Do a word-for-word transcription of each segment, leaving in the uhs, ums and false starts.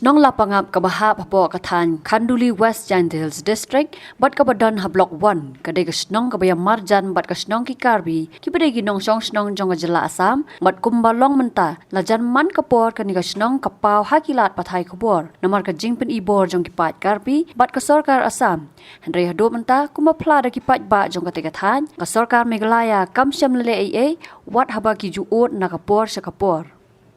Shnong Lapangap kaba hap hapoh ka thaiñ Khanduli, West Jaintia Hills District, bad kaba don ha Block One, ka dei ka shnong kaba ïa marjan bad ka shnong ki Karbi, kiba dei ki nongshong shnong jong ka jylla Assam, bad kumba long mynta, la jan man ka por kane ka shnong ka paw ha ki lad pathai khubor, namar ka jingpynibor jong ki paid Karbi bad ka sorkar Assam. Hynrei haduh mynta, kumba phla da ki paidbah jong katei ka thaiñ, ka sorkar Meghalaya kam shym la leh ei ei, wat haba ki ju ud na ka por sha ka por.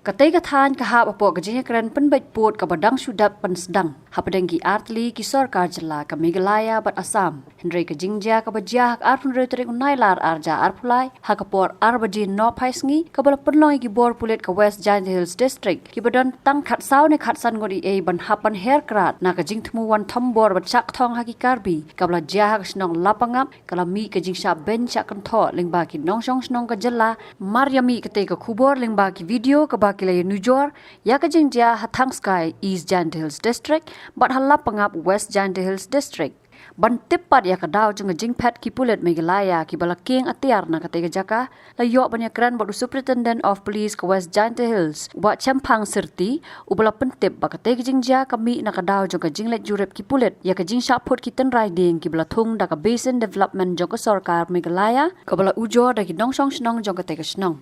Katei ka thaiñ ka hap hapoh ka jingïakren pynbeit pud kaba dang shu dep pynsdang hapdeng ki artylli ki sorkar jylla, ka Meghalaya bad Assam. Hynrei ka jingjia kaba jia ha ka arphew hynriew tarik u Nailar arhajar arphew lai, ha ka por ar baje nohphai sngi, kaba la pynlong ïa ki bor pulit ka West Jaintia Hills District, kiba don tang khatsaw ne khatsan ngut ei ei ban hap ban her krad na ka jingthmu wan thombor bad shah kthong ha ki Karbi, kaba la jia ha ka shnong Lapangap, ka la mih ka jingshah beiñ shah kynthoh lyngba ki nongshong shnong ka jylla. Mar ïa mih katei ka khubor lyngba ki video kaba ki la ïanujor ïa ka jingjia ha Thangskai, East Jaintia Hills District, bad ha Lapangap, West Jaintia Hills District. Ban tip pat ïa ka daw jong ka jingphet, ki pulit Meghalaya kiba la kieng atiar na katei ka jaka, la ïoh ban ïakren bad u Superintendent of Police ka West Jaintia Hills, u Bah Chemphang Syrti, uba la pyntip ba katei ka jingjia ka mih na ka daw jong ka jingleit jurip ki pulit ïa ka jingshah phut ki tynrai dieng kiba la thung da ka Basin Development jong ka sorkar Meghalaya, kaba la ujor da ki nongshong shnong jong katei ka shnong.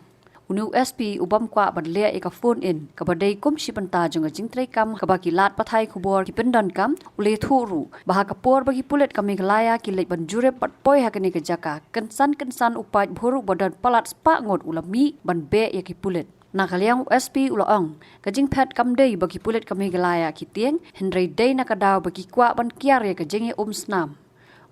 Une u S P u bym kwah ban leh ïa ka phone in, kaba dei kum shi bynta jong ka jingtreikam kaba ki lad pathai khubor ki pyndonkam, u la ïathuh ruh ba ha ka por ba ki pulit ka Meghalaya ki leit ban jurip bad poi ha kane ka jaka, kynsan kynsan u paid bharuh ba don palat spah ngut u la mih ban beh ïa ki pulit. Na ka liang u S P u la ong, ka jingphet kam dei ba ki pulit ka Meghalaya ki tieng, hynrei dei na ka daw ba ki kwah ban kiar ïa ka jingïaumsnam.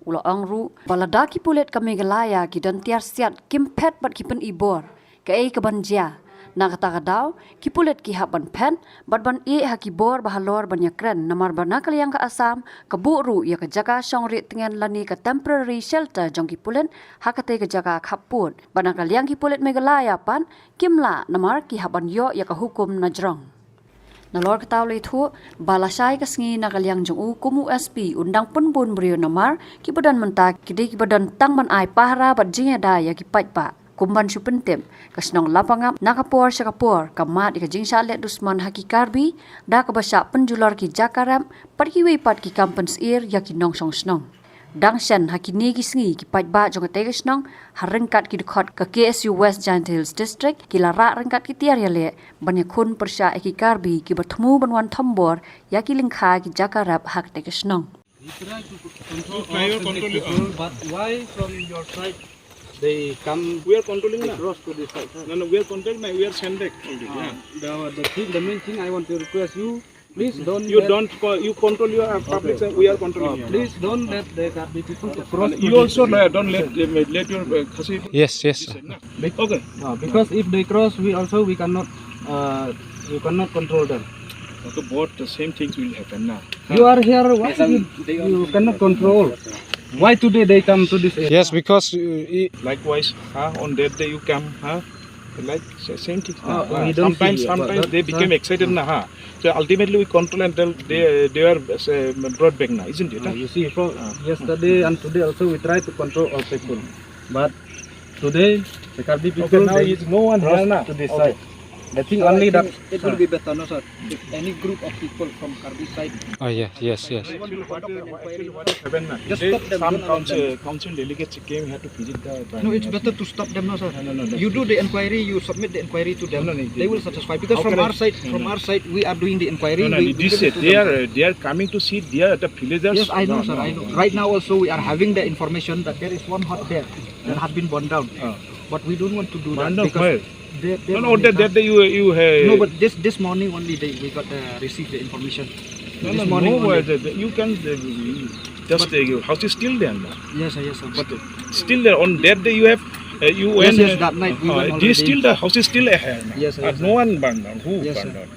U la ong ruh ba lada ki pulit ka Meghalaya ki don tiar siat, kim phet bad ki pynibor, kaei kaban jia? Na kata ka daw, ki pulit ki hap ban phet bad ban ïeh ha ki bor ba halor ban ïakren, namar ba na ka liang ka Assam ka buh ruh ïa ka jaka shong rieh tngen lane ka temporary shelter jong ki pulit ha katei ka jaka khappud, bad na ka liang ki pulit Meghalaya pat kim lah, namar ki hap ban ïoh ïa ka hukum na jrong. Nalor kata u la ïathuh ba lashai ka sngi na ka liang jong u kum u S P un dang pynbun briew namar kiba don mynta ki dei kiba don tang ban ai pahara bad jingïada ïa ki paidbah. Kum ban shu pyntip, ka shnong Lapangap na ka por sha ka por ka mad ïa ka jingshah leh dusmon ha ki Karbi da kaba shah pynjulor ki jaka rep bad kiwei pat ki kam pynsyier ïa ki nongshong shnong. Dang shen ha kine ki sngi, ki paidbah jong katei ka shnong ha ryngkat ki dkhot ka K S U West Jaintia Hills District ki la rah ryngkat ki tiar ïaleh ban ïakhun pyrshah ïa ki Karbi kiba thmu ban wan thombor ïa ki lyngkha ki jaka rep ha katei ka shnong. We try to control, you try your control, people, but why from your side they come, we are controlling, they na, cross to this side, sir? No, no, we are controlling, na, we are send back already, ah, yeah. The, the thing, the main thing I want to request you, please don't, you let, don't co-, you control your, uh, public, okay, sir, we are controlling, oh, here. Please don't let the Karbi people to cross to this side. You also, no, don't let them, let your, uh, Khasi people. Yes, yes, sir. This side, na. Bec-, okay. Uh, because if they cross, we also, we cannot, uh, you cannot control them. Okay, both the same things will happen now. You are here, why you, you cannot control? Why today they come to this area? Yes, because, uh, i- Likewise, huh? On that day you come, huh? Like, sa-, same thing. Ah, we don't see. Sometimes, sometimes they become excited, na, huh? So ultimately we control until they, they are, uh, brought back now, isn't it, huh? You see, from yesterday and today also we try to control our people. But today, the Karbi people, now is no one here now to this side. The thing only that it will be better, no, sir? If any group of people from Karbi side. Oh, yes, yes, yes. Just stop them. Some council, council delegates came here to visit the. No, it's better to stop them, no, sir. No, no, no, no. You do the inquiry, you submit the inquiry to them. No, no, no. They will satisfy. Because from our side, from our side, we are doing the inquiry. No, no, no, this is, they are, they are coming to see, they are the villagers. Yes, I know, sir, I know. Right now also we are having the information that there is one hut there that has been burned down. Ah. But we don't want to do that. Burned down where? They, they. No, no, that, that you, you have. No, but this, this morning only they, we got the, receive the information. No, no, this morning no, only. The, the, you can, the, just, uh, your house is still there, no? Yes, sir, yes, sir. But still there. On that day you have, uh, you went, yes, yes, uh, that night we went already. Still the house is still here, no? Yes, sir, yes, sir. No one burned down. Who burned down?